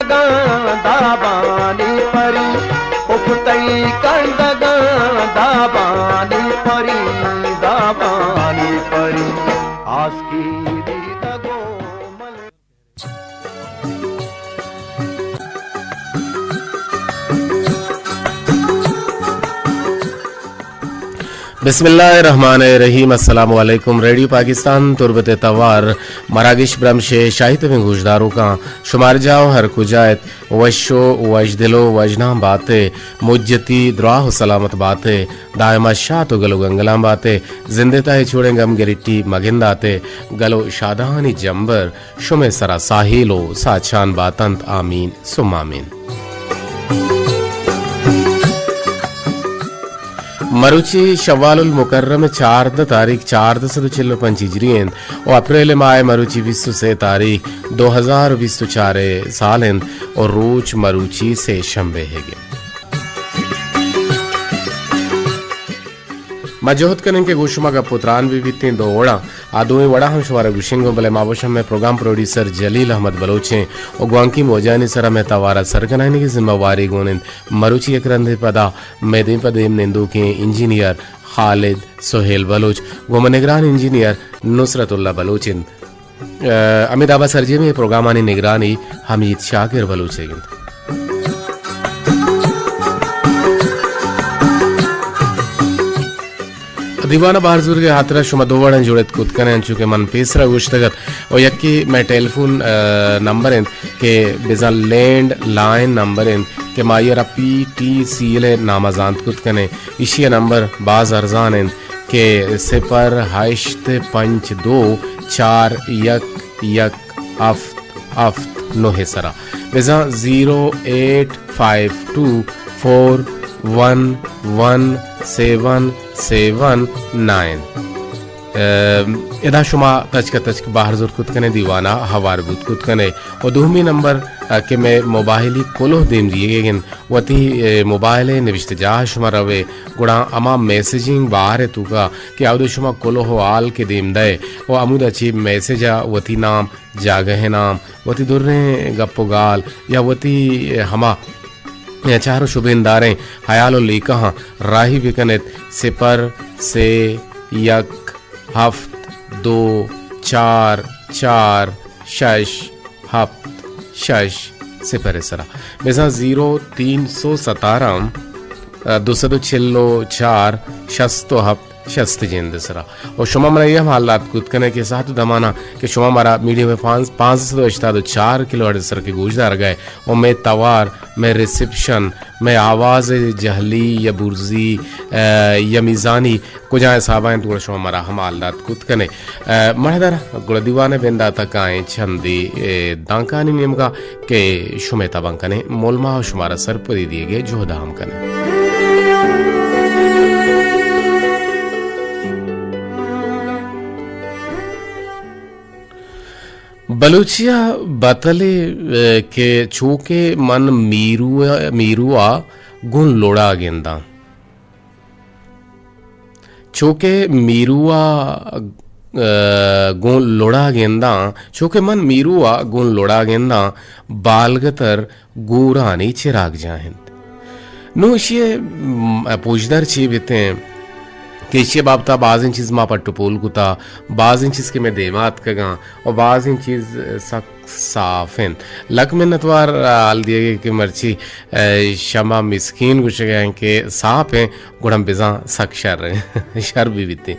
دابانی پری، افتئی کندگاں دابانی پری، دابانی پری، آسکی دیدگو من۔ بسم اللہ الرحمن الرحیم۔ السلام علیکم۔ ریڈیو پاکستان تربت توار مراگش برمش شاہی تبیں گوشداروکاں شمار جاؤ ہر کجا ات، وش و وش دل و وژناں بات ئے، مجتی دراہ و سلامت بات ئے، دائما شات و گل و گنگلاں بات ئے، زندے تہ چوڑیں گم گریٹی مگندات ئے، گل و شادانی جمبر شمے سرا ساہیل و ساچان باتنت۔ آمین ثم آمین۔ مروچی شوال المکرم چاردہ تاریخ چاردہ سد و چل و پنچ ہجری انت و اپریل ماہ مروچی بیست و سے تاریخ دو ہزار و بیست و چار سال انت و روچ مروچی سے شنبے ہے گے۔ ما جہد کنیں کہ گوں شما گپ و تران بہ بیتیں دو وڑاں۔ آ دوئیں وڑا ہم شمارا گوشنگ، بلے ما بوشاں مئے پروگرام پروڈیوسر جلیل احمد بلوچ ایں و گوانکی موجانی سرا مئے توارا سر کنائینگی ذمہ واری گون انت۔ مروچی یک رندے پدا مئے دیم پہ دیم نندوکیں انجینئر خالد سہیل بلوچ گوں مئے نگران انجینئر نصرت اللہ بلوچ انت۔ ء، ہمے دابا سرجمیں پروگرامانی نگرانی حمید شاکر بلوچ ئیگ انت۔ دیوان ء بہر زورگ ء ہاترا شما دو وڑاں جوڑت کت کنئے، انچو کہ من پیسرا گوشتگ ات، و یکے مئے ٹیلیفون، ء، نمبر انت کہ بزاں لینڈ لائن نمبر انت کہ ما آئی ء را پی ٹی سی ایل ء نام ء زانت کت کنئے۔ ایشی ء نمبر باز ارزان انت کہ صفر ہشت پنچ دو چار یک یک ہفت ہفت نہ ء سرا، بزاں زیرو ایٹ فائیو ٹو فور ون ون سیون سیون نائن۔ ء، ادا شما تچک ء تچک بہر زرت کت کنئے، دیوانا ہوار بوت کت کنئے۔ و دومی نمبر، ء، کہ مئے موبائلی کلوہ دیم دیگ انت، وتی، ء، موبائل ء نوشتہ جاہ شما روئے، گڑا ہما میسجنگ بار ء توکا کہ اود شما کلوہ و حال کہ دیم دئے و ہمودا چہ میسج ء وتی نام، جاگہ ء نام، وتی دریں گپ و گال یا وتی ہما چہر و شبینداریں ہیال و لیکہاں راہی بکن ات۔ صفر سے یک ہفت دو چار چار شش ہفت شش صفر ء سرا، بزاں زیرو تین سو ستارہ، دو سد و چل و چار شست و ہفت شست جند سرا۔ و شما منا یہ ہم حال دات کت کنے کہ ساعت و دمانا کہ شما مارا میڈیم ویو پانز، پانزدہ سد و ہشتاد و چار کلو ہرٹز سر کے گوش دارگا ہے و مئے توار، مئے ریسپشن، مئے آواز جہلی یا برزی، ء، یا میزانی کجا حسابا انت، گڑا شما مارا ہم حال دات کت کنے۔ ء، مہدر گڑا دیوان بنداتا کائیں چندی، ء، دانکانی نیمگا کہ شمئے تباں کنیں، مول ما و شمارا سرپدی دیگے جہد ہم کنیں۔ بلوچیا بتلے، ء، کہ چوکہ من میرو، میروا گوں لڑا گنداں۔ چوکہ میروا، ء، گوں لڑا گنداں، چوکہ من میروا گوں لڑا گنداں، بالگتر گورانی چراگ جاہ انت۔ نوں ایشی ء، م، پوجدر چی بیتیں کہ ایشی ء بابت ء بازیں چیز ما پٹ و پول کتا، بازیں چیز کہ مئے دیما اتکگاں و بازیں چیز سک صاف انت۔ لک منتوار، ء، حال دیگے کہ مرچی، ء، شما مسکین گوشگ ء انت کہ صاف انت، گڑا بزاں سک شر انت۔ شر بہ بیت۔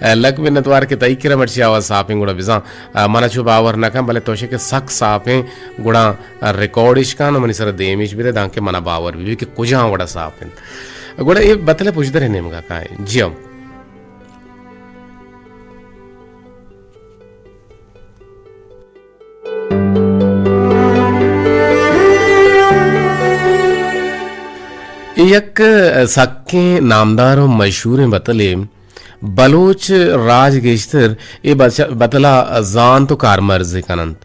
ء، لک منتوار کہ تئی کرا مرچی آواز صاف انت، گڑا بزاں، ء، منا چو باور نہ کن، بلے تو شے کہ سک صاف انت، گڑا ریکارڈ اش کن و منی سر ء دیم اش بدے، دانکہ منا باور بہ بیت کہ کجام وڑا صاف انت۔ گڑا اے بتل ء پژدر ء نیمگا کائیں۔ جی ہم۔ اے یک سکیں نامدار و مشہوریں بتلے۔ بلوچ راج گیشتر اے بچ-، بتلا زانت و کارمرز کننت۔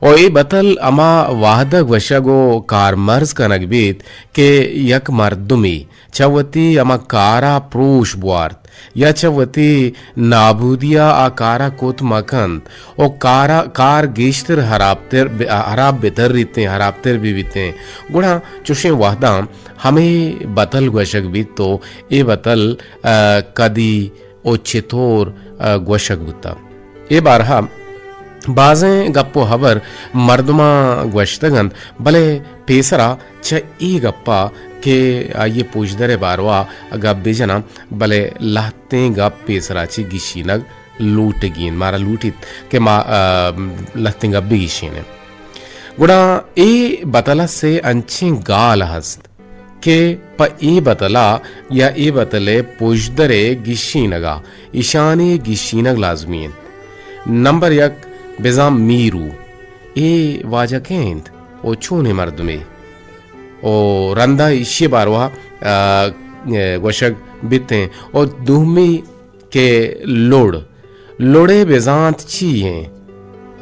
و اے بتل ہما وہدء گوشگ و کارمرز کنگ بیت کہ یک مردمے چہ وتی ہما کارا پروش بوارت یا چہ وتی نابودیا آ کارا کت مکنت و کارا، کار گیشتر ہرابتر ب-، ہراب بتریتیں، ہرابتر ببیتیں، گڑا چوشیں وہداں ہمے بتل گوشگ بیت و اے بتل، آ، کدی و چتور، آ، گوشگ بوتہ۔ اے بارہا بازیں گپ و ہبر مردماں گوشتگ انت، بلے پیسرا چہ اے گپا کہ آئی بزدرے باروا گپ بجناں، بلے لہتیں گپ پیسرا چہ گشینگ لوٹگی انت۔ مارا لوٹیت کہ ما، آ، لہتیں گپ بگشینیں۔ گڑا اے بتل ء سے انچیں گال ہست کہ پہ اے بتل ء یا اے بتل ء پژدر ء گیشینگ ء ایشانی گیشینگ لازمی انت۔ نمبر یک، بزاں میرو، اے واجہ کئے انت و چونیں مردمے؟ و رندا ایشی باروا، آ، گوشگ بیتیں۔ و دومی کہ لڑ، لڑے بزانت چی ایں؟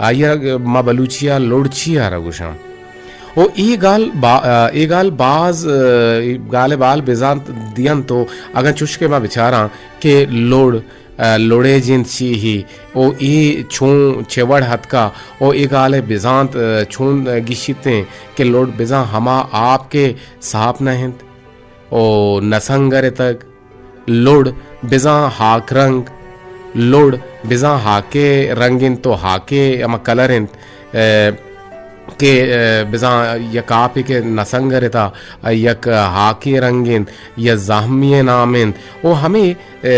آئی ء ما بلوچی ء لڑ چی ء را گوشاں؟ او اے گال با-، اے گال باز، گال ء بال بزانت دینت و اگاں چوش کہ ما بچاراں کہ لڑ، لڑے جند چی ہی او اے چون چہ وڑ ہتکا او اے گال ء بزانت چون گیشیتیں کہ لڑ بزاں ہما آپ کہ ساپ نہ انت او نہ سنگرتگ۔ لڑ بزاں ہاک رنگ، لڑ بزاں ہاکے رنگ انت و ہاکے ہما کلر انت، ء، کہ، ء، بزاں یک آپے کہ نہ سنگرتا، ء، یک ہاکے رنگ انت یا زہمی نام انت و ہمے، ء،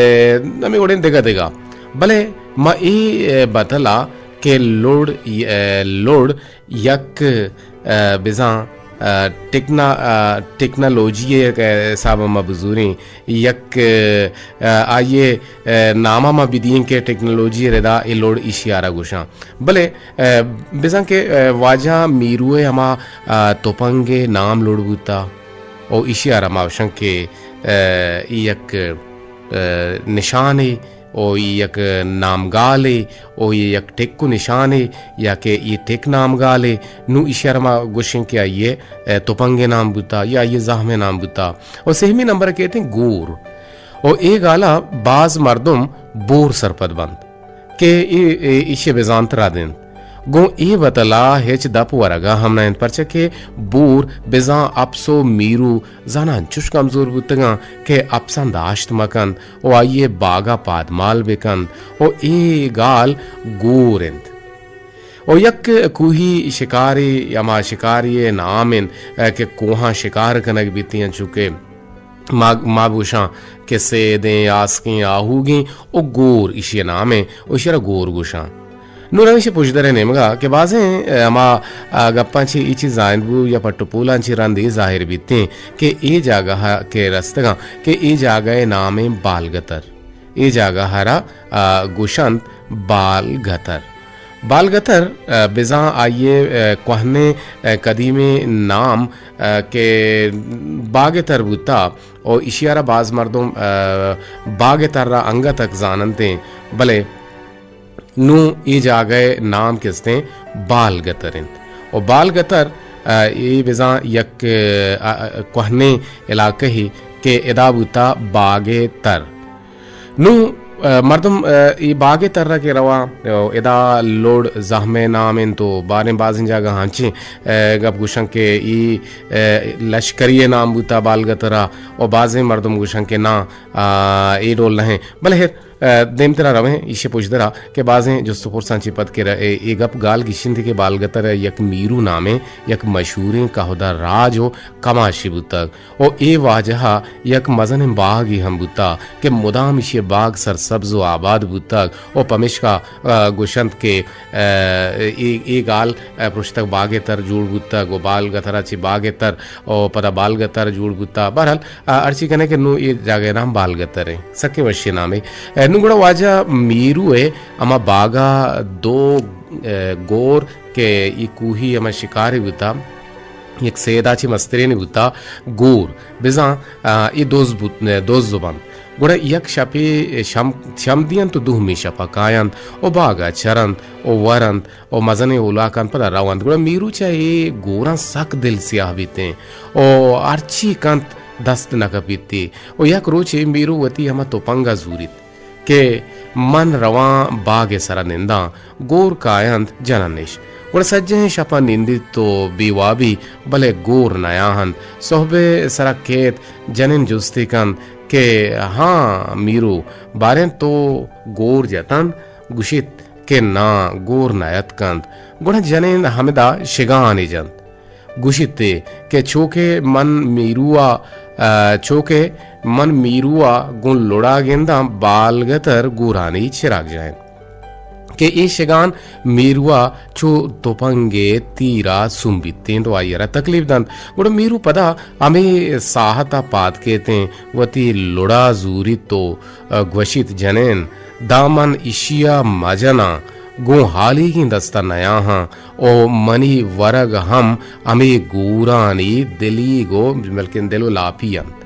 ہمے وڑیں دگہ دگہ۔ بلے ما اے، ء، بتلا کہ لڑ، ء، لڑ یک، ء، بزاں، ء، ٹیکنا-، ء، ٹیکنالوجی ء حساب ء ما بزوریں، یک، ء، آئی ء، ء، نام ء ما بدییں کہ ٹیکنالوجی ء ردا اے لوڑ ایشی ء را گوشاں۔ بلے، ء، بزاں کہ، ء، واجہ میرو ء ہما، ء، تپنگ ء نام لوڑ بوتا او ایشی ء را ما گوشاں کہ، ء، اے یک، ء، نشانے او اے یک نامگالے، او اے یک ٹک و نشانے، یا کہ اے ٹک نامگالے، نوں ایشی ء را ما گوشیں کہ آئی ء، ء، تپنگ ء نام بوتا یا آئی ء زہم ء نام بوتا۔ او سہمی نمبر ء کیتیں گور۔ او اے گالا باز مردم بور سرپد بنت کہ اے، اے، ایشی ء بزانت رد انت۔ گوں اے بتلا ہچ دپ ورگا ہم نہ انت، پرچا کہ بور بزاں اپس و میرو زاناں انچوش کمزور بوتگاں کہ اپساں داشت مہ کنت و آئی ء باگ ء پادمال بہ کنت و اے گال گور انت۔ و یک کوہی شکارے، ہما شکاری ء نام انت، ء، کہ کوہاں شکار کنگ بیتی انت، چونکہ ما، ما گوشاں کہ سیدیں، آسکیں، آہوگیں و گور ایشی ء نام انت و ایشی ء را گور گوشاں۔ نوں رویں ایشی پژدر ء نیمگا کہ بازیں، ء، ہما، ء، گپاں چہ اے چیز زانت بو یا پٹ و پولاں چہ رند اے ظاہر بیتیں کہ اے جاگہ ء کہ رستگاں کہ اے جاگہ ء نام انت بالگتر۔ اے جاگہ ء را، ء، گوشنت بالگتر۔ بالگتر، ء، بزاں آئی ء، ء، کوہنیں، ء، قدیمیں نام، ء، کہ باگ تر بوتا و ایشی ء را باز مردم، ء، باگ تر را انگتک زاننتیں، بلے نوں اے جاگہ ء نام کستیں بالگتر انت۔ و بالگتر، ء، اے بزاں یک، ء، ء، کوہنیں علاقہ ہی کہ ادا بوتا باگ تر۔ نوں، ء، مردم، ء، اے باگ تر کہ رواں، ء، ادا لوڑ زہمے نام انت و باریں بازیں جاگہ ہنچیں، ء، گپ گوشن کہ اے، ء، لشکری نام بوتا بالگترا و بازیں مردم گوشن کہ نا، ء، اے ڈول نہ انت۔ بلے ہر ء، دیمترا رویں ایشی پژدرا کہ بازیں جست و پرساں چہ پد کہ ر-، اے، اے گپ گال گیشینت کہ بالگتر یک میرو نامیں یک مشہوریں کہدہ راج و کماشے بوتگ و اے واجہ ء یک مزنیں باگے ہم بوتا کہ مدام ایشی باگ سرسبز و آباد بوتگ و پمیشکا، ء، گوشنت کہ، ء، اے، اے گال، ء، پرشتگ باگ تر جوڑ بوتگ و بالگترا چہ باگ تر و پدا بالگتر جوڑ بوتا۔ بہرحال، آ، ہرچی کنئے کہ نوں اے جاگہ ء نام بالگتر انت، سکیں وشیں نامے۔ ء، نوں گڑا واجہ میرو ء ہما باگا دو، ء، گور کہ اے کوہی ہما شکارے بوتا، یک سیدا چہ مسترینے بوتا، گور بزاں، آ، اے دز بوت، دز بنت۔ گڑا یک شپے شم، شم دینت و دومی شپا کاینت و باگا چرنت و ورنت و مزنیں اولاکان پدا رونت۔ گڑا میرو چہ اے گوراں سک دل سیاہ بیتیں و ہرچی کنت دست نہ کپیت ءُ یک روچے میرو وتی ہما تپنگ ءَ زوریت کہ من رواں باگ ءِ سرا ننداں، گور کاینت جنن اش۔ گڑا سجہیں شپ ءَ نندیت ءُ بے وابی، بلے گور نیاہنت۔ سہب ءِ سرا کیت، جنین جستے کنت کہ ہاں میرو، باریں تو گور جتنت؟ گوشیت کہ ناں، گور نیتکنت۔ گڑا جنین ہمدا شگانے جنت۔ گوشیت ئے کہ چو کہ من میرو ءَ، آ، چو کہ من میرو ءَ گوں لڑا گنداں، بالگتر گورانی چراگ جاہ انت کہ اے شگان میرو ءَ چو تپنگ ءِ تیر ءَ سمبیت انت ءُ آئی ءَ را تکلیف دنت۔ گڑا میرو پدا ہمے ساہت ءَ پاد کیت انت، وتی لڑا زوریت ءُ گوشیت، جنین، داں من ایشی ءَ مجناں، گوں ہالیگیں دست ءَ نیاہاں ءُ منی ورگ ہم ہمے گورانی دلیگ ءُ، بلکیں دل ءُ لاپی انت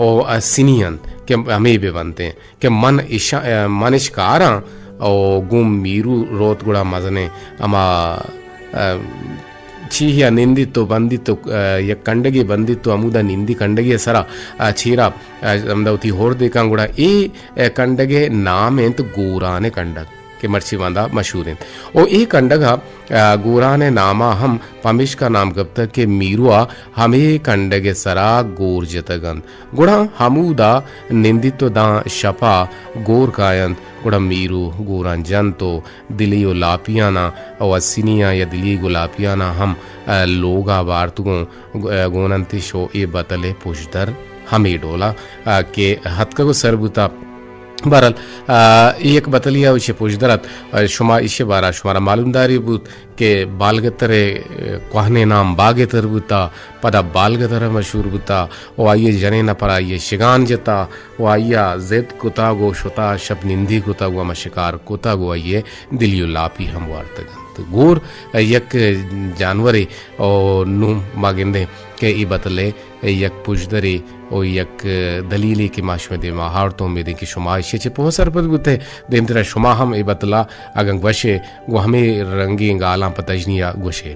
ءُ سنی انت کہ ہمے بہ بنتیں کہ من اش-، من اش کاراں ءُ گوں میرو روت گڑا مزنیں ہما، آ، چیہے ءَ نندیت ءُ بندیت ءُ، آ، یک کنڈگے بندیت ءُ ہمودا نندی کنڈگے ءِ سرا، آ، چیرا، آ، ہمدا وتی ہورد ءَ کن۔ گڑا اے، آ، کنڈگ ءِ نام انت گوران ءِ کنڈگ کہ مرچی باندا مشہور انت۔ ءُ اے کنڈگ ءَ، آ، گوران ءِ نام ءَ ہم پمیشکا نام کپتگ کہ میرو ءَ ہمے کنڈگ ءِ سرا گور جتگ انت۔ گڑا ہمودا نندیت ءُ داں شپ ءَ گور کاینت۔ گڑا میرو گوراں جنت ءُ دلی ءُ لاپیاناں ءُ اسینیاں یا دلیگ ءُ لاپیاناں ہم، آ، لوگ ءَ بارت گوں، آ، گون انت اش ءُ اے بتل ءِ پژدر ہمے ڈول ءَ، آ، کہ ہتکگ ءُ سر بوتا۔ بہرحال، آ، اے یک بتلی ءَ ایشی پژدر ات، آ، شما ایشی بارہ ءَ شمارا معلومداری بوت کہ بالگتر ءِ کوہنیں نام باگتر بوتا، پدا بالگتر ءَ مشہور بوتا ءُ آئی ءِ جنین ءَ پر آئی ءَ شگان جتا ءُ آئی ءَ زد کتا، گوں شتا شپ نندی کتا، گوں ہما شکار کتا، گوں آئی ءِ دلی ءُ لاپی ہم وارتگ انت۔ گور یک جانورے ءُ نوں ما گندیں کہ اے بتل ءِ یک پژدرے ءُ یک دلیلے کہ ما شمئے دیما آورت ءُ امیدیں کہ شما ایشی ءَ چہ پوہ سرپد بوتئے۔ دیمترا شما ہم اے بتل ءَ اگاں گوش ئے، گوں ہمے رنگیں گالاں پہ تژنی ءَ گوش ئے۔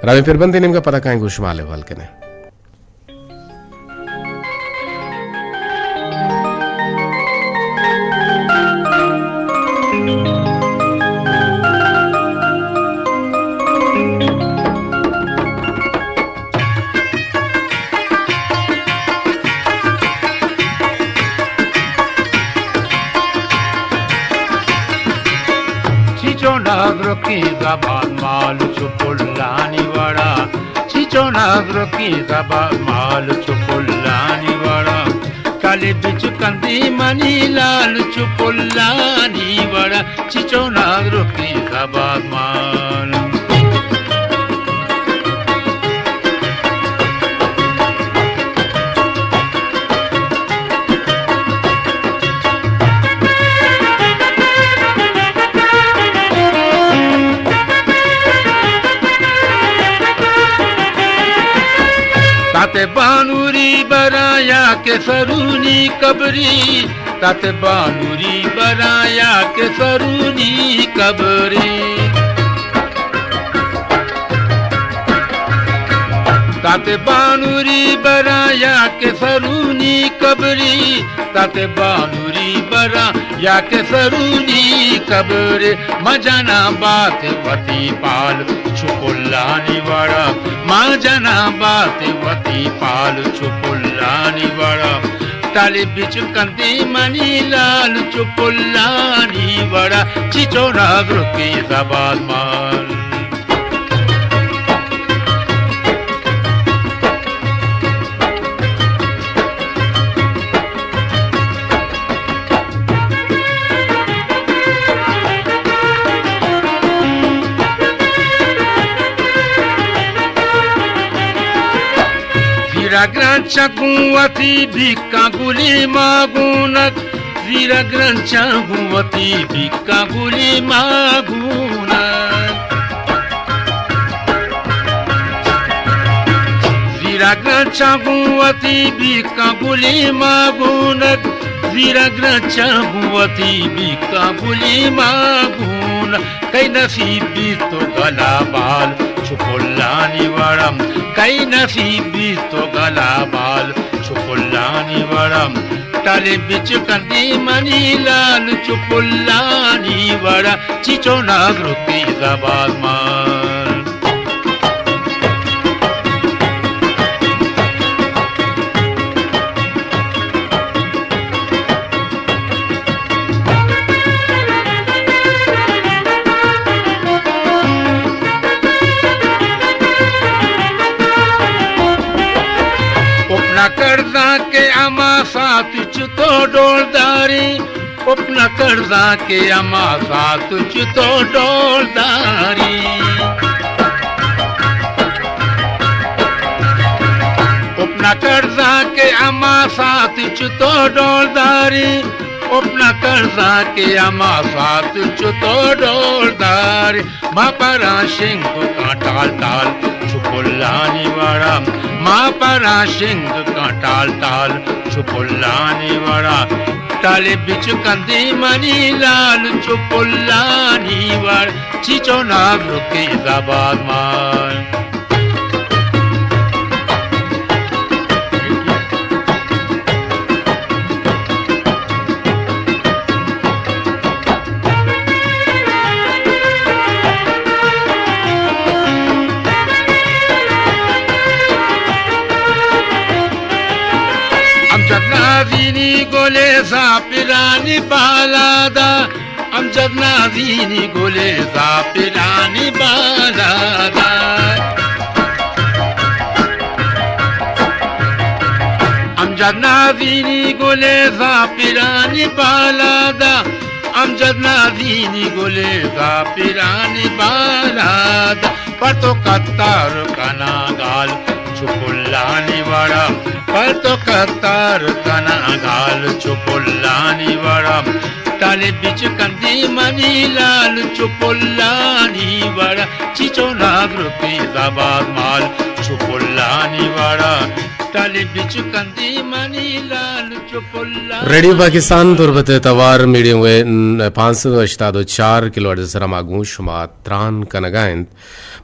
رویں پربندے نیمگ ءَ، پدا کائیں گوں شما ہال احوال کنیں۔ چیچو نازرکیں زبان مال چو پلانی وڑا، چیچو نازرکیں زبان مال چو پلانی وڑا، کلے بچکندی منی لال چو پلانی وڑا، چیچو نازرکیں زبان مال۔ تات بانوری برایا کہ سرونی قبری، تات بانوری برایا کہ سرونی قبری۔ تات بانوری برا یا کہ سرونی قبری، تات بانوری برا یا کہ سرونی قبری۔ ما جناں بات وتی پال چو پلانی وڑا، ما جناں بات وتی پال چو پلانی وڑا۔ طالب چو کندی منی لال چو پلانی وڑا، چی چو نازرکی زبان مال۔ زیرا گران چکوں وتی بیکاں گلی ما گونت، زیرا گران چکوں وتی بیکاں گلی ما گونت۔ زیرا گران چکوں وتی بیکاں گلی ما گونت، زیرا گران چکوں وتی بیکاں گلی ما گونت۔ کئی نصیب بیت تو گلا بال چو پلانی وڑم کئی نصیب بیت تو گلا بال، چو پلانی وڑم ٹالے بچکندی منی لال، چو پلانی وڑا چی چو نازرکی زبان مال۔ اپنا کرزاں کہ ہما ساعت چتو ڈولداری، اپنا کرزاں کہ ہما ساعت چتو ڈولداری۔ اپنا کرزاں کہ ہما ساعت چتو ڈولداری، اپنا کرزاں کہ ہما ساعت چتو ڈولداری۔ ما پراں شنگ کاں ٹال ٹال چو پلانی وڑا، ما پراں شنگ کاں ٹال ٹال چو پلانی وڑا۔ ٹالے بچکندی منی لال، چو پلانی وڑا چی چو نازرکی زبان مال۔ امجد نازینی گلے زاپرانی بالادا، امجد نازینی گلے زاپرانی بالادا۔ امجد نازینی گلے زاپرانی بالادا، امجد نازینی گلے زاپرانی بالادا۔ پر تو قطار کنا گال چو پلانی وڑا، پر تو قطار کنا گال چو پلانی وڑا۔ ٹالے بچکندی منی لال چو پلانی وڑا، چی چو نازرکی زبان مال چو پلانی وڑا۔ ٹالے بچکندی منی لال چو پلانی۔ ریڈیو پاکستان تربت ءِ توار میڈیم ویو پانچ سد و ہشتاد و چار کلو ہرٹز ءِ سرا ما گوں شما تران کنگا انت۔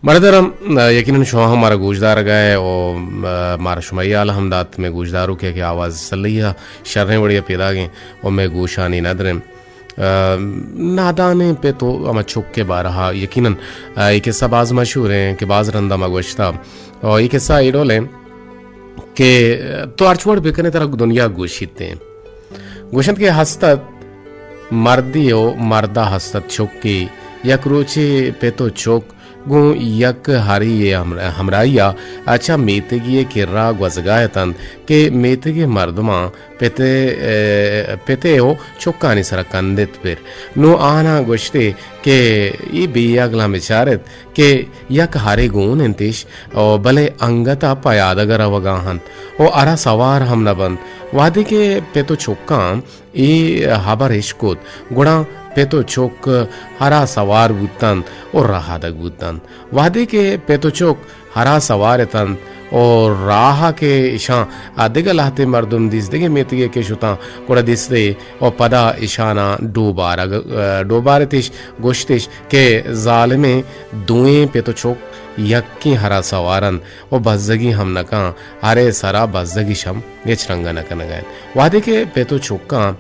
برادر، ہم، یقیناً شما ہم مارا گوشدارگا ئے و، م-، مارا شمئی حال ہم دات، مئے گوشداروکے کہ آواز سلہی ءَ شریں وڑے ءَ پیداگیں و مئے گوشانی ندریں۔ ءَ، نادانیں پت و ہما چک ءِ بارہا یقیناً، ءَ، اے قصہ باز مشہوریں کہ باز رندا ما گوشتا۔ و اے قصہ اے ڈولیں کہ تو ہرچ وڑ بکنے ترا دنیا گوشیتیں۔ گوشنت کہ ہست ات مردے و مردا ہست ات چکے۔ یک روچے پت و چک گوں یک ہرے ءِ ہمر-، ہمراہی ءَ چہ میتگے ءِ کرا گوزگا اتنت کہ میتگ ءِ مردماں پت ءِ، پت ءِ و چکانی سرا کندت پر۔ نوں آہاناں گوشتے کہ اے بے عقلاں بچار ات کہ یک ہرے گون انت اش، و بلے انگت ءَ پیادگ ءَ روگا انت و ہرا سوار ہم نہ بنت۔ وہدے کہ پت و چکاں اے ہبر اشکت، گڑا پت و چک ہرا سوار بوتنت و رہادگ بوتنت۔ وہدے کہ پت و چک ہرا سوار اتنت و راہ ءَ کہ اشاں آ دگہ لہتے مردم دیست، دگہ میتگے کہ شتاں، گڑا دیستے و پدا اشاناں ڈوبارگ، ڈوبارتش، گوشتش کہ ظالمیں دوئیں پت و چک یکیں ہرا سوار انت و بزگی ہم نکاں، ہرے سرا بزگش ہم ہچ رنگا نکنگا انت۔ وہدے کہ پت و چکاں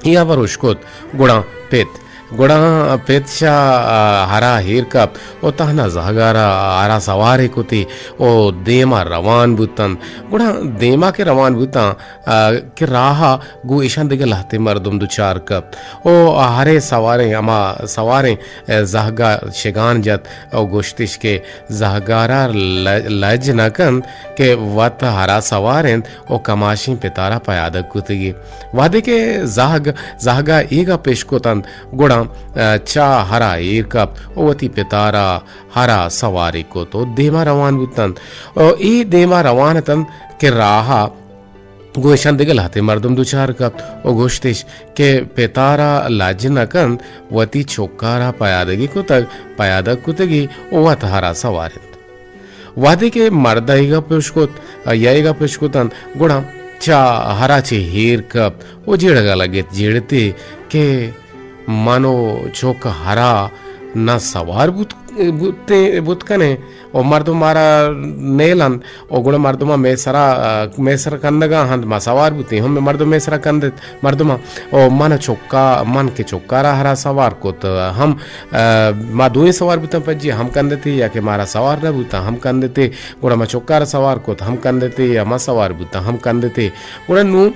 اے ہبر اشکت، گڑا پت، گڑا پت چہ، آ، ہرا ایر کپت و تہنا زہگا را ہرا سوارے کتی و دیما روان بوتنت۔ گڑا دیما کہ روان بوتاں، آ، کہ راہا گوں ایشاں دگہ لہتے مردم دچار کپت و ہرے سواریں، ہما سواریں، آ، زہگا شگان جت و گوشتش کہ زہگارا ل-، لج نہ کنت کہ وت ہرا سوار انت و کماشیں پتارا پیادگ کتگی۔ وہدے کہ زہگ، زہگا اے گپ اشکتنت، گڑا، آ، چہ ہرا ایر کپت و وتی پتارا ہرا سوارے کت و دیما روان بوتنت۔ و اے دیما روان اتنت کہ راہا گوں ایشاں دگہ لہتے مردم دچار کپت و گوشتش کہ پتارا لج نہ کنت، وتی چکارا پیادگی کتگ، پیادگ کتگی و وت ہرا سوار انت۔ وہدے کہ مرد ءَ اے گپ اشکت، آئی ءَ اے گپ اشکتنت، گڑا چہ ہرا چہ ایر کپت و جیڑگا لگت، جیڑتے کہ من و چک ہرا نہ سوار بوت، بوتیں، بوت کنیں و مردم مارا نیل انت و گڑا مردماں مئے سرا، مئے سر کندگا انت، ما سوار بوتیں ہم مردم مئے سرا کندت، مردماں و من چکا، من کہ چکارا ہرا سوار کت ہم، ما دوئیں سوار بوتاں پجی ہم کندتے، یا کہ مارا سوار نہ بوتاں ہم کندتے، گڑا ما چکارا سوار کت ہم کندتے، یا ما سوار بوتاں ہم کندتے۔ گڑا نوں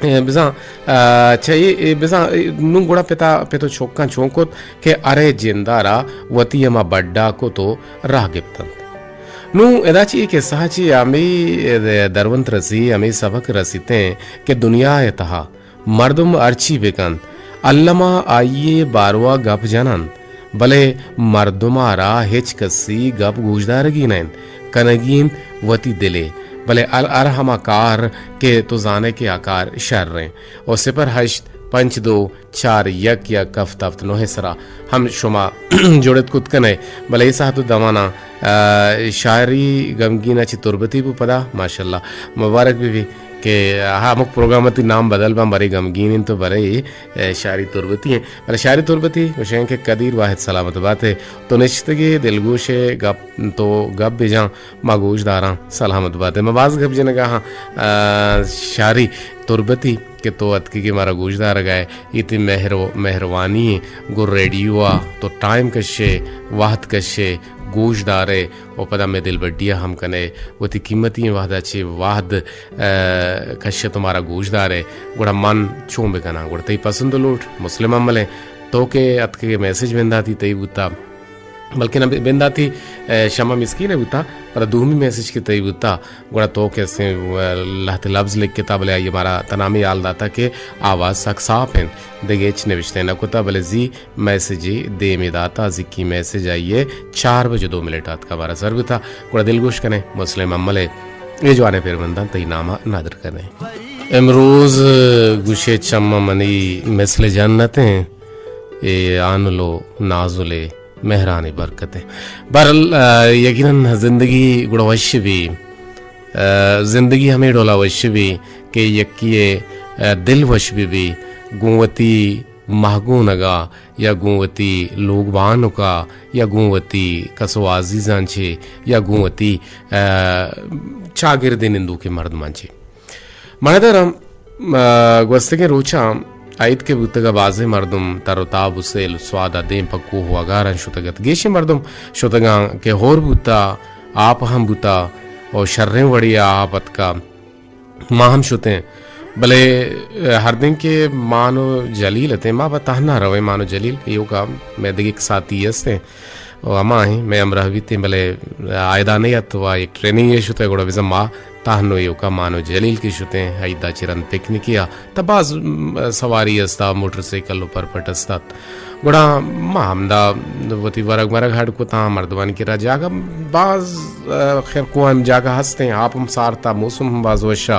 اے، بزاں، آ، چہ اے، اے، بزاں، اے، نوں گڑا پتا، پت و چکاں چون کت کہ ارے جندارا وتی ہما بڈا کت و راہ گپتنت۔ نوں ادا چہ اے قصہ چہ ہمے، اے، درونت رسی، ہمے سبق رسیتیں کہ دنیا ء تہا مردم ہرچی بکنت، الما آئی ء باروا گپ جننت۔ بلے مردم ء را ہچ کسی گپ گوشدارگی نہ انت، کنگی انت وتی دل ء۔ بلے ہر، ہر ہما کار کہ تو زانئے کہ آ کار شر انت۔ و صفر ہشت پنچ دو چار یک یک ہفت ہفت نہ ء سرا ہم شما جڑت کت کنئے۔ بلے اے ساعت و دمانا، آ، شاعری غمگین ء چہ تربتی بو پدا، ماشاءاللہ، مبارک بہ بی کہ ہمک پروگرام ء تئی نام بدل باں، برے غمگین انت و برے، اے، شاعری تربتی انت۔ بلے شاعری تربتی گوشیں کہ قدیر واحد سلامت بات ئے۔ تو نشتگے دلگوش ئے گپ، تو گپ بجاں، ما گوش داراں، سلامت بات ئے۔ ما باز گپ جنگا ہاں، آ، شاعری تربتی کہ تو اتکگے مارا گوش دارگا ئے، اے تئی مہر و مہروانی انت۔ گوں ریڈیو ء تو ٹائم کشے، وہد کشے، گوش دارے و پدا مئے دلبڈی ء ہم کنے۔ وتی قیمتی وہد ء چہ وہد، آ، کشے تو مارا گوش دارے، گڑا من چون بکناں؟ گڑا تئی پسند و لوٹ مسلم امل انت۔ تو کہ اتکگے میسج بنداتی تئی بوتا، بلکن بنداتی، اے، شمع مسکین ء بوتا، پدا دومی میسج کہ تئی بوتا، گڑا تو کہ استیں، اے، لہتے لبز لکھتا، بلے آئی ء مارا تنامی حال داتا کہ آواز سک ساپ انت، دگہ ہچ نوشتہ نہ کتا، بلے زی میسجے دیمی داتا، زکی میسج آئی ء چار بجے دو منٹ آتکا مارا سر بوتا۔ گڑا دلگوش کنے مسلم امل ء اے جوانیں پرمنداں تئی نام ء ندر کنے۔ امروز گوشے چماں منی مثل جنت انت، اے آنل و نازل ء مہرانی برکت انت۔ بہرحال، آ، یقیناً زندگی گڑا وش بی، آ، زندگی ہمے ڈولا وش بی کہ یکی ء، آ، دل وش بہ بی، گوں وتی مہگونگا یا گوں وتی لوگ بانکا یا گوں وتی کس و عزیزاں چے یا گوں وتی، آ، چاگردے نندوکیں مردماں چے۔ من ء درم، آ، گوستگیں روچاں ائید کہ بوتگ ء بازیں مردم تر و تاب و سیل و سواد ء دیم پہ کوہ و اگاراں شتگ ات۔ گیشیں مردم شتگاں کہ ہور بوتا، آپ ہم بوتا و شریں وڑے ء آپ اتکا۔ ما ہم شتیں، بلے ہردیں کہ مان و جلیل اتیں، ما پہ تہنا رویں۔ مان و جلیل ایوکا مئے دگہ یک ساتھی استیں۔ و ہما ایں مئے ہمراہ بیتیں، بلے آیدا نہ ات و یک ٹریننگے شتہ، گڑا بزاں ما تہنو ایوکا مان و جلیل کہ شتیں، ائیدا چہ رند پکنکی ء تہ باز، م، سواری استا، موٹر سائیکل و پرپٹ استات۔ گڑا ما ہمدا وتی ورگ مرگ ہڈ کتاں، مردمانی کرا جاگہ باز، ا، خیر کوہن جاگہ ہستیں، آپ ہم سارتا، موسم ہم باز وشا۔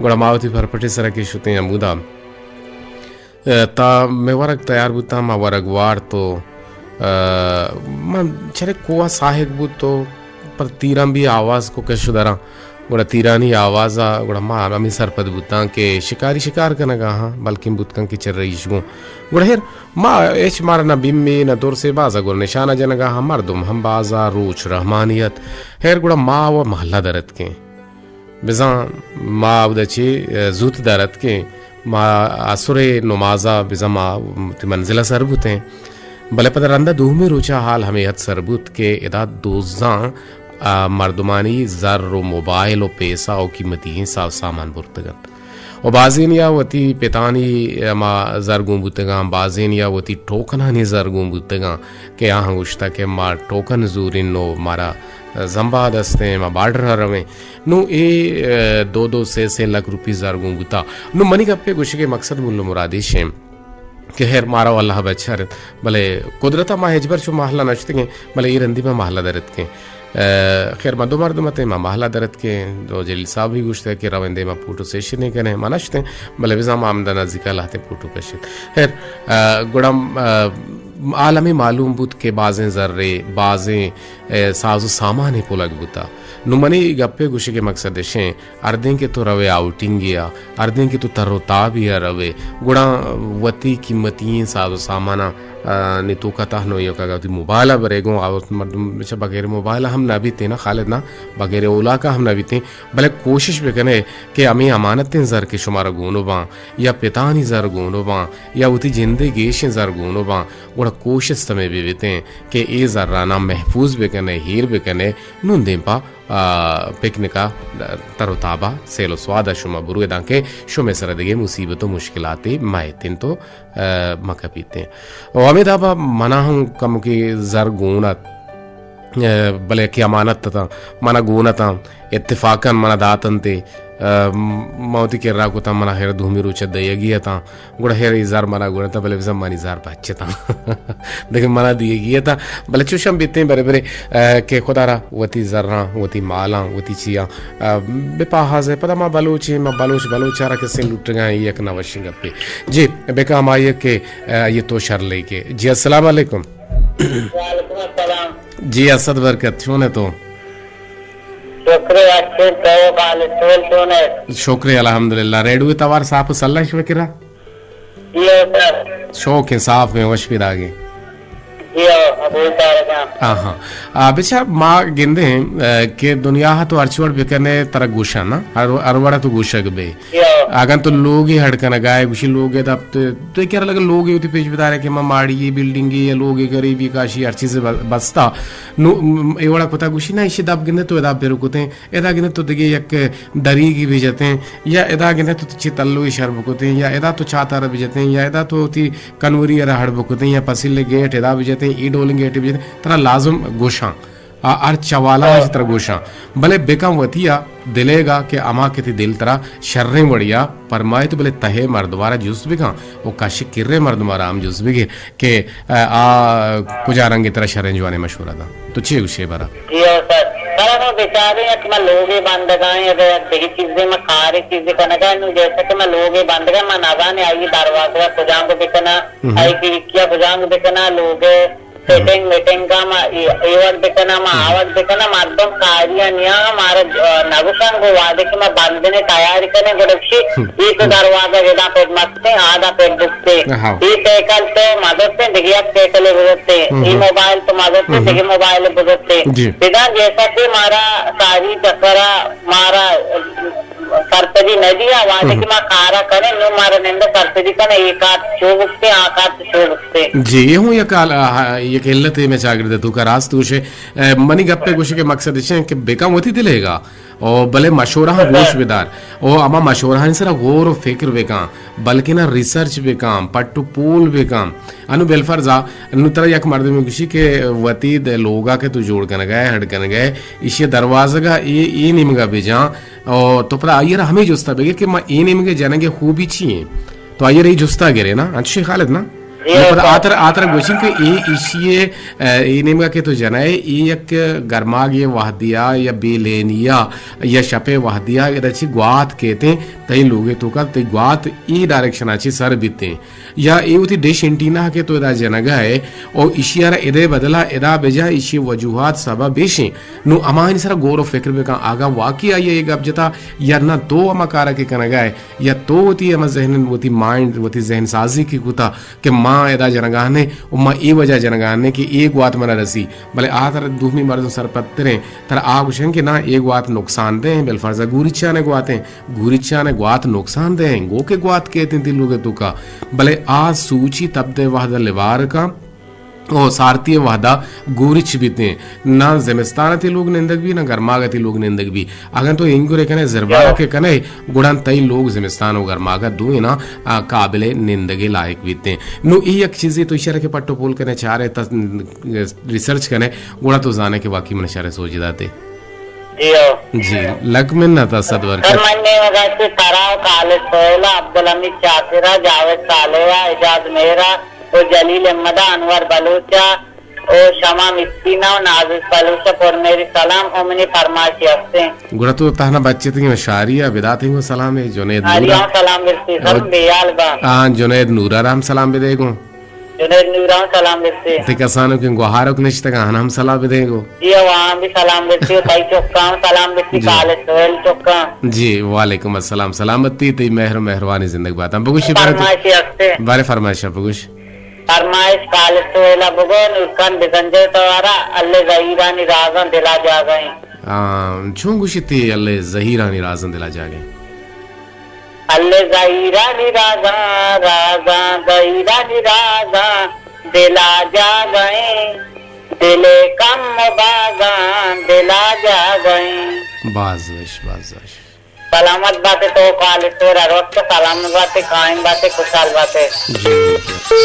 گڑا ما وتی پرپٹے سرا کہ شتیں ہمودا۔ ء، تا مئے ورگ تیار بوتاں، ما ورگ وارت و، ء، من چرے کوہ ساہگ بوت و پر تیراں بھی آواز کو کش و دراں۔ گڑا تیرانی آواز ء گڑا ما ہمے سرپد بوتاں کہ شکاری شکار کنگا ہاں، بلکیں بوت کن کہ چر رئیش گوں۔ گڑا ہیر ما ہچ مارا نہ بیمے نہ درسے، بازا گل نشانہ جنگا ہاں، مردم ہم بازا روچ رحمانی ات۔ ہیر گڑا ما و محلہ در اتکیں۔ بزاں ما اودا چہ زوت در اتکیں، ما عصر ء نماز ء بزاں ما وتی منزل ء سر بوتیں، بلے پدا رند ء دومی روچ ء حال ہمے حد سر بوت کہ ادا دوزاں، آ، مردمانی زر و موبائل و پیسہ و قیمتی ئیں ساز سامان برتگ انت و بازینیا وتی پتانی ہما زر گون بوتگاں، بازینیا وتی ٹوکنانی زر گون بوتگاں کہ آہاں گوشتگ کہ ما ٹوکن زورین و مارا زمباد استیں، ما بارڈر ء رویں۔ نوں اے، ء، دو دو سے سے لکھ روپی زر گون بوتا۔ نوں منی گپے گوشگے مقصد مول و مراد ایش ایں کہ ہیر مارا و اللہ بچارت، بلے قدرت ء ما ہچبر چو محلہ نشتگیں، بلے اے رندی ما محلہ در اتکیں۔ ء، خیر ما دو مردم اتیں، ما محلہ در اتکیں، تو جلیل صاحب بھی گوشتے کہ رویں دیما فوٹو سیشنے کنیں، ما نشتیں، بلے بزاں ما ہمدا نزیکا لہتیں فوٹو کشت۔ خیر، ء، گڑا، ء، عالمی معلوم بوت کہ بازیں زرے، بازیں، ء، ساز و سامانے پلگ بوتا۔ نوں منی گپے گوشگے مقصد اشیں، ہردیں کہ تو روے آؤٹنگے آ، ہردیں کہ تو تر و تابے آ روے، گڑا وتی قیمتی ئیں ساز و ساماناں، آ، نی توکا تہ نو یک اگاں وتی موبائل ءَ برے گوں، آ وت مردم چہ بغیر موبائل ءَ ہم نہ بیتیں نا خالد نا، بغیر اولاک ءَ ہم نہ بیتیں، بلے کوشش بکنے کہ ہمے امانتیں زر کہ شمارا گونو باں یا پتانی زر گونو باں یا وتی جندے گیشیں زر گونو باں، گڑا کوشست ہمے بہ بیتیں کہ اے زراناں محفوظ بکنے، ہیر بکنے، نون دیم پہ، آ، پکنک ءَ تر و تاب ءَ سیل و سواد ءَ شما بروے دانکہ شمے سرا دگہ مصیبت و مشکلاتے مہ اتیں تو، آ، مہ کپیتیں۔ و ہمے داب ءَ منا ہم کمکے زر گون ات، آ، بلے کہ امانت اتاں، منا گون اتاں، اتفاقاً منا داتنتے۔ آ، ما وتی کرا کتاں، منا ہر دومی روچ ءَ دئیگی اتاں، گڑا ہر اے زر منا گون اتاں، بلے بزاں منی زر پچ اتاں۔ دگہ منا دیگی اتاں، بلے چوش ہم بیتیں برے برے، آ، کہ خدا را وتی زراں، وتی مالاں، وتی چیاں، آ، بہ پاہازے۔ پدا ما بلوچیں، ما بلوچ، بلوچ ءَ را کسیں لٹگاں، اے یک نہ وشیں گپے۔ جی، بکا ہمائی کہ، آ، یہ تو شر لے کے۔ جی، السلام علیکم۔ وعلیکم السلام۔ جی، اسد برکت، چون ئے تو؟ شکر اچھے تو خالد سول چون ئے؟ شکر الحمدللہ۔ ریڈیو توار صاف و سلہ شو کرا؟ جی ہو سر۔ شوق ہیں صاف میں وش پیداگے۔ جی ہو، ابو طارق ہاں۔ آہاں۔ آ، بچار ما گندے ہیں، آ، کہ دنیا تو ہر چوڑ بکنے ترا گوشن نا، ہر، ہر وڑا تو گوشگ بے۔ جی ہو۔ اگن تو لوگے ہڑ کنگائے، گوشی لوگے دب تو، تو کیا لگا لوگے ہوتی پیش بدارے کہ ما ماڑی بلڈنگی یا لوگے غریبی کاشی ہر چیز ب-، بستا۔ نو، م-، اے وڑا کتا گوشی نا، ایشی دب گندے تو ادا پر کتیں۔ ادا گندے تو دگہ یک دریگی بجتیں، یا ادا گندے تو چی تلوی شر بکتیں، یا ادا تو چاتر بجتیں، یا ادا تو تی کنوری را ہڑ بکتیں، یا پسیل گیٹ ادا بجتیں، ای ڈولیں گیٹ بجتیں، ترا لازم گوشاں۔ آ ہر چوالا ہاں۔ ترا گوشاں۔ بلے بکن وتی آ دلے گا کہ اما کہ تی دل ترا شریں وڑیا پرمائے تو بلے تہے مردمارا جست بکن و کش کرے مردمارا ہم جست بگے۔ کہ، آ، آ، کجا رنگے ترا شریں جوانیں مشورہ داں۔ تو چے گوشے برا؟ جی ہو سر۔ سر، اگاں بچاریں کہ ما لوگے بندگائیں، اگر یک دگہ چیزے ما کارے چیزے کنگا، نو جیسا کہ ما لوگے بندگا، ما نزانے آئی دروازہ کجام کو بکنا، ہم۔ آئی کھڑکیا کجام کو بکنا، لوگے ہم۔ سیٹنگ میٹنگ کا ما اے، اے وقت بکنا، ما آ ہم۔ وقت بکنا، مردم کاریا نیا، مارا، آ، نگوشن گو وعدے کہ ما بندنے تیاری کنے، گڑا چی، ہم۔ اے تو ہم۔ دروازہ گدا پر مت تے آدا پر بکتے۔ ہاں۔ اے سائیکل تو مدد سے دگہ یک سائیکل بزتے۔ ہم۔ اے موبائل تو مدد سے ہم۔ دگہ موبائل بزتے۔ جی۔ بدا جیسا کہ مارا ساری چکرا مارا سرپدی نہ دیا، وعدے ہم۔ کہ ما کارا کنے، نو مارا نندے سرپدی کنے، اے کار چو بکتے، آ کار چو بکتے۔ جی، اے ہوں یک حال-، آ، یک علت ہے میں چاگرد تو کا راست گوشے۔ اے، منی گپے گوشے کہ مقصد اش ہے کہ بکن وتی دلے گا۔ او بلے مشورہ ہاں گوش بدار۔ او اما مشورہانی سرا غور و فکر بکن، بلکنا ریسرچ بکن، پٹ و پول بکن۔ انو بالفرض آ، انو ترا یک مردمے گوشی کہ وتی د-، لوگا کہ تو جوڑ کنگا ہے، ہڈ کنگا ہے، ایشی دروازگا اے، اے نیمگا بجان۔ او تو پدا آئی را ہمیں جستا بگر کہ ما اے نیمگے جنگے خوبی چی ہیں؟ تو آئی را اے جستا گرے نا، انچوشی خالد نا؟ جی، نو پدا ہاں۔ آتر، آتر گوشن کہ اے ایشی، اے، اے نیمگا کہ تو جنائے، اے یک گرماگ اے وحدیا یا بے لینیا یا شپے وحدیا ادا چی گوات کیتیں، تئی لوگے توکا تئی گوات اے ڈائریکشنا چی سر بیتیں۔ یا اے وتی ڈش اینٹینا کہ تو ادا جنگا ہے، او ایشی را ادے بدلا ادا بجا ایشی وجوہات سبب بیشیں۔ نو ہماہانی سرا غور و فکر بکن، آگا واقعی آئی اے گپ جتا یا نہ تو ہما کارا کہ کنگا ہے، یا تو وتی ہما ذہن، وتی مائنڈ، وتی ذہن سازی کی کتا کہ ما ادا جنگانے و ما اے وجہ جنگانے کہ اے گوات منا رسی، بلے آ ترا دومی مردم سرپدتریں، ترا آ گوشن کہ نا اے گوات نقصان دہ ہیں، بالفرض گوریچانے گواتیں، گوریچانے گوات نقصان دہ ہیں، گو کہ گوات کیتیں تی لوگے توکا، بلے آ سوچی تب دے وحد لیوار کا، او سارتی وحدہ گوریچ بیتیں۔ نہ زمستان تی لوگ نندگ بی، نہ گرماگ تی لوگ نندگ بی۔ اگن تو انگرے کنے، زربارا کے کنے، گڑان تئی لوگ زمستان و گرماگا دوئینا، آ، قابل نندگے لائق بیتیں۔ نو ای یک چیزی تو اشارہ کے پٹو پول کنے چارے تا ریسرچ کنے، گڑا تو زانے کہ واقعی من اشارے سوچ داتے۔ جی ہو۔ جی، لک منت ء صد برکت۔ سر، من نیمگا چہ ترا و خالد سہیل ء، عبدالحمید شاکر ء، جاوید صالح ء، اعجاز مہر ء و جلیل احمد ء، انور بلوچ ء و شمع مسکین ء و نازش بلوچ ء پر مہری سلام و منی فرمائشی ہستیں۔ گڑا تو تہنا بچتگیں و شاری ء بداتیں گوں سلامے جنید نور ء۔ آریاں سلام برسی، سر، او، بیال با۔ آ، جنید نور ء را ہم سلام بدے گوں۔ جنید نوران سلام برسی۔ تئی کسانوکیں گوہاروک نشتگ آں، آہاں ہم سلام بدے گو۔ جی، آہاں بھی سلام برسی، تئی چکاں سلام برسی، جی۔ خالد سہیل چکاں۔ جی، وعلیکم السلام، سلامتی، تئی مہر و مہروانی زندگ باتاں۔ بگوشی بارے تو۔ فرمائشی ہستے۔ بارے فرمائشاں بگوش۔ فرمائش کالسویلا بگو، نورخان بزنجر توارا، اللہ زہیرانی رازاں دلا جاگئیں۔ آ، چون گوشیت اللہ زہیرانی رازاں دلا جاگئیں؟ اللہ زہیرانی رازاں، رازاں، زہیرانی رازاں دلا جاگئیں، دل کم و بازاں دلا جاگئیں۔ باز وش، باز وش۔ سلامت باتے تو کالسور، ہر وقت سلامت باتے، قائم باتے، خوشحال باتے۔ جی، جی۔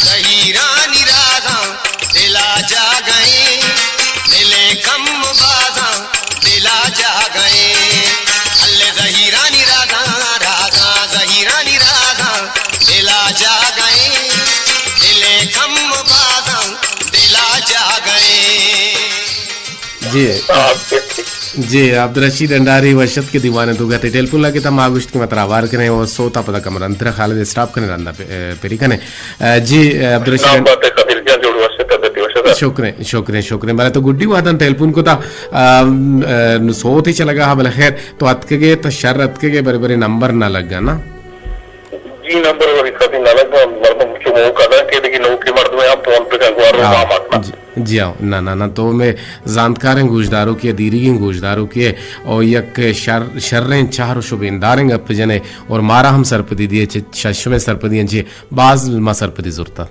زہیرانی رازاں دلا جاگئیں، دل کم بازاں دلا جاگئیں۔ اللہ زہیرانی رازاں، رازاں زہیرانی رازاں دلا جاگئیں، دل کم بازاں دلا جاگئیں۔ جی۔ جی، عبدالرشید ڈنڈاری وش اتک کہ دیوان ءِ توکا تئی ٹیلیفون لگتا، ما گوشت کہ ما ترا ہوار کنیں اور سوتا پدا کمران ترا خالد اسٹاپ کنیں رندا پ-، اے، پری کنیں۔ اے، جی، اے، عبدالرشید سلام ڈن-، بات ہے قدیر جان، جوڑ وش اتک، طبیعت وش اتک؟ شکریں، شکریں، شکریں۔ بلے تو گڈی وہداں ٹیلیفون کتا، ام، اے، نو سوت ہی چلگا ہا، بلے خیر، تو اتکگے، تو شر اتکگے، برے برے نمبر نہ لگا نا؟ جی، نمبر وری کدی نہ لگا، مردم چو موقع داں کہ دگہ نوکیں مردمے ہم فون بکن گوارو ہاں، ماما۔ جی، جی ہاں، نہ، نہ، نہ، تو مئے زانتکاریں گوشداروکے، دیریگیں گوشداروکے، او یک شر-، شریں چہر و شبینداریں گپ جنے، اور مارا ہم سرپدی دیے، چہ ششمیں سرپدی انچے باز ما سرپدی زرتا۔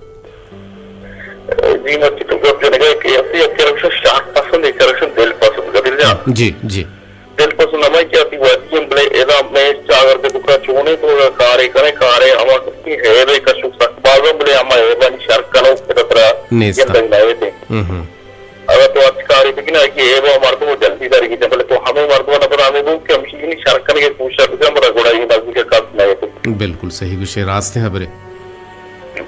جی، مرچی تو گپ جنگا کہ ایسے یک چرکشن شہر پسند، یک چرکشن دل پسند، قدیر جان۔ جی، جی۔ دلپسند ہمائی کہ آتی وادی ہم، بلے ادا مئے چاگرد ءِ توکا چونیں تو کارے کنے، کارے ہما کسی عیبے کشوک سک بازاں، بلے ہما عیبانی شر کنوک پدا ترا نیست۔ گندگ نہ بیتیں۔ ہم ہم۔ اگاں تو ہرچ کارے بکنے، آئی عیب ءَ مردم جلدی در گیتے، بلے تو ہمے مردم نہ پدا ہمے گوں کہ ہمشی شر کنگے کوشش بکن، پدا گڑا یہ نزدیک کس نہ بیتیں۔ بالکل صحیح گوشے، راستیں خبرے۔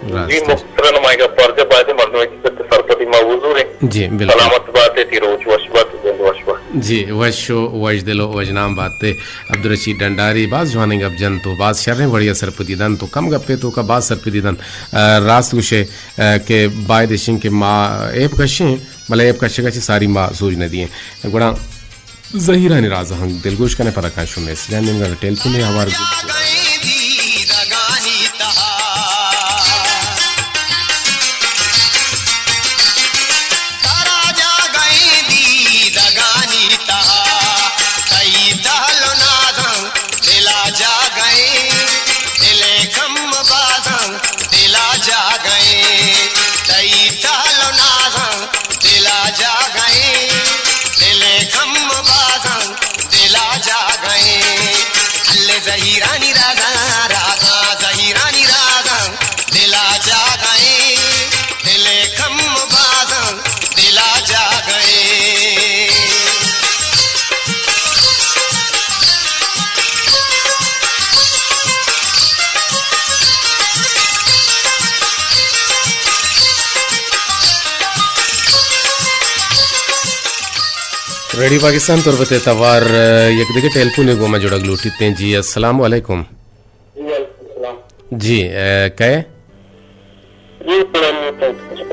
جی، راست۔ مختصراً ما گپ ءَ پرچہ باید مردم کی سرپدی ما حضور ہیں۔ جی، بالکل۔ سلامت بات ہے، تی روچ وش بات، زند وش بات۔ جی، وش و وش دل و وش نام بات ہے۔ عبدالرشید ڈنڈاری باز جوانیں گپ جنت و باز شریں وڑیا سرپدی دنت و کم گپے توکا باز سرپدی دنت۔ آ، راست گوشے، آ، کہ باید اشیں کہ ما ایپ کشیں، بلے ایپ کشگا چہ ساری ما سوج نہ دییں۔ گڑا زہیرانی راز ہم دلگوش کنے، پدا کاں شمے سجان نیمگا ٹیلیفون ءِ ہوار۔ دلا جاگئے، تئی ٹال و نازاں دلا جاگئے، دل کم بازاں دلا جاگئے۔ اللہ زہیرانی رازاں، رازاں زہیرانی رازاں دلا جاگئے، دل کم بازاں دلا جاگئے۔ ریڈیو پاکستان تربت ءِ توار، یک دگہ ٹیلیفونے گوں ما جڑگ لوٹیت ایں۔ جی، السلام علیکم۔ جی، وعلیکم السلام۔ جی، اے، کئے؟ جی، جنید نور۔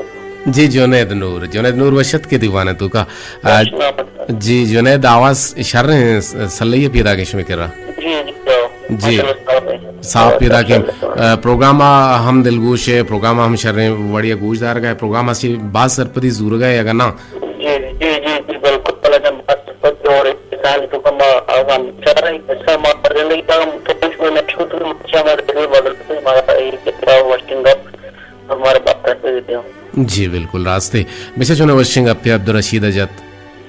جی، جنید نور۔ جنید نور وش اتکے دیوان ءِ توکا۔ آ، وش نام۔ جی، جنید آواز شریں س-، سلئی پیداکیں شمے کرا۔ جی، جی، جی۔ ماشاءاللہ، صاف ہے۔ صاف پیداکیں۔ ماشاءاللہ۔ آ، پروگرام ہم دلگوش ہے، پروگرام ہم شریں وڑیا گوش دارگا ہے، پروگرام ہستی باز سرپدی زورگا ہے اگر نا۔ جی، جی، جی، جی، بالکل۔ بلا جان باز سرپدی اور ایک سال تو کم آزان چاہ رہے ہیں، ایسا ما زندگی کا ہم تو کچھ میں نہ چھوٹ، ہمارے بدل سے ہمارا ایک وشنگ اپ ہمارا بات کرتے دیتے ہوں۔ جی، بالکل راست ہے۔ بچہ چونے وشنگ اپ پہ عبدالرشید ءَ جت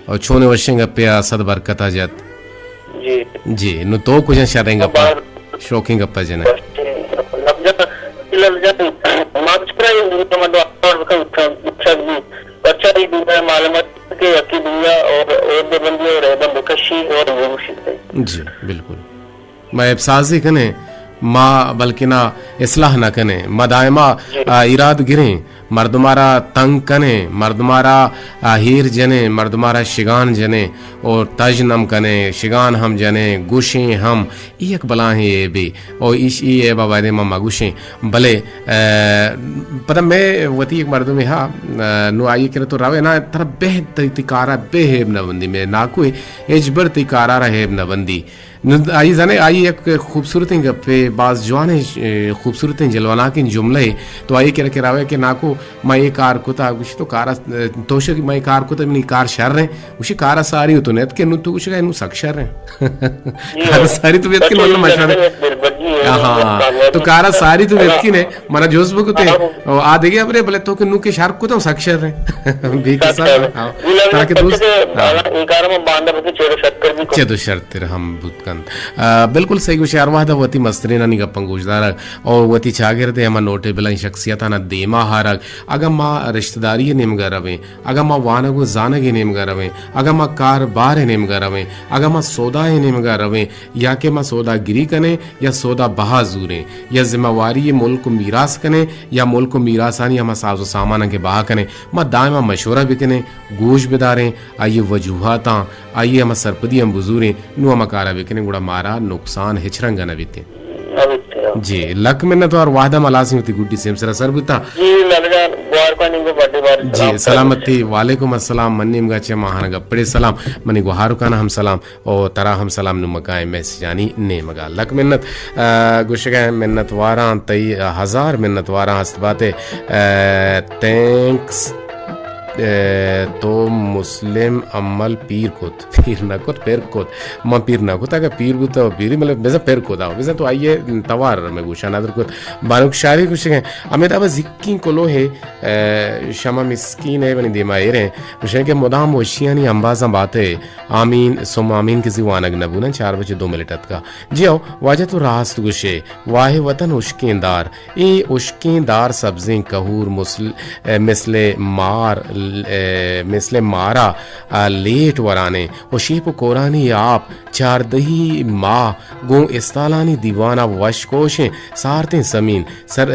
اور چونے وشنگ اپ پہ اسد برکت ءَ جت۔ جی۔ جی، نو تو کجن شریں گپا، شوقیں گپا جنے۔ لفظ، لفظ، ما بچکرا یہ دنیا میں دو اور بکن، بچا یہ دنیا معلومات کہ یکی دنیا اور، اور دے بندی اور ایدم بکشی اور یہ مشکل ہے۔ جی، بالکل۔ ما ایپ سازی کنیں، ما بلکنا اصلاح نہ کنیں، ما دائما، آ، ایراد گریں، مردمارا تنگ کنیں، مردمارا، آ، ہیر جنیں، مردمارا شگان جنیں اور تژن ہم کنیں، شگان ہم جنیں، گوشیں ہم، ای یک بلاہیں عیبے اور ایش ای عیبا بایدیں ما مگوشیں۔ بلے، آ، پدا میں وتی یک مردمے ہا، آ، نو آئی کرا تو روے نا، ترا بہ تئی، تئی کارا بہ عیب نہ بندی، میں ناکوے ہچبر تئی کارا را عیب نہ بندی۔ نو آئی زانے، آئی یک خوبصورتیں گپے، باز جوانیں، اے، خوبصورتیں جلوناکیں جملے، تو آئی کرا کہ راوے کہ ناکو ما اے کار کتا، گوشی تو کارا، اے، تو شک ما اے کار کتا، منی کار شر ہیں، گوشی کارا ساری تو نیت کہ نو تو گوشی نو سک شر ہیں۔ کارا ساری تو بیت کہ مطلب مشورہ۔ ہاں، تو کارا ساری تو بیت کہ نے، منا جوز بکتے۔ او آ دگہ ہبرے، بلے تو کہ نو کہ شر کتا، سک شر ہیں۔ بے کسا، ہاں۔ تاکہ دوست، ہاں۔ چد و شرتر ہم بوت کنت۔ آ، بالکل صحیح گوشے، ہر وہد وتی مسترینانی گپاں گوشدارگ اور وتی چاگردے ہما نوٹیبلیں شخصیتانا دیما ہارگ۔ اگاں ما رشتہ داری نیمگا رویں، اگاں ما وانگ و زانگ نیمگا رویں، اگاں ما کاربار نیمگا رویں، اگاں ما سودا نیمگا رویں، یا کہ ما سوداگری کنیں یا سودا بہا زوریں یا ذمہ واری ملک و میراث کنیں یا ملک و میراثانی ہما ساز و ساماناں کہ بہا کنیں، ما دائما مشورہ بکنیں، گوش بداریں، آئی وجوہاتاں، آئی ہما سرپدی ہم بزوریں، نو ہما کارا بکنیں، گڑا مارا نقصان ہچ رنگا نہ بیتیں۔ جی، لک منت وار، وہدا ملاسیں وتی گڈی سیمسرا سر بوتا۔ جی، لال جان، گوارکانی کو بڑے بار جی، سلام۔ سلامتی، وعلیکم السلام، من نیمگا چہ ماہان گپڑے سلام، منی گوہارکان ہم سلام۔ او ترا ہم سلام نمکائیں میسجانی نیمگا۔ لک منت، آ، گوشگا منت واراں تئی، آ، ہزار منت واراں ہست باتے، آ، تینکس، آ، تو مسلم عمل پیر کت، پیر نہ کت، پیر کت۔ من پیر نہ کت، اگہ پیر بوتا پیری، مطلب، بزن پیر کت، آ، بزن تو آئیے توار میں گوشا نظر کت۔ بانک شاری گوشگا، ہمیں دابا زکین کلو ہے، آ، شما مسکین ہے، بنی دیما ایریں، گوشگا کہ مدام وشیانی امبازاں باتے، آمین، ثم آمین کسی وانگ نہ بونن، چار بجے دو منٹ اتکا۔ جی ہو، واجہ تو راست گوشے، واہ وطن اشکیں دار، اے اشکیں دار سبزیں کہور مسل-، اے، مثل مار، اے، مثل مارا، آ، لیٹ ورانیں و شیپ و کورانی آپ چاردہی ماہ گوں استالانی دیوانا وش کوشیں سارتیں سمین سر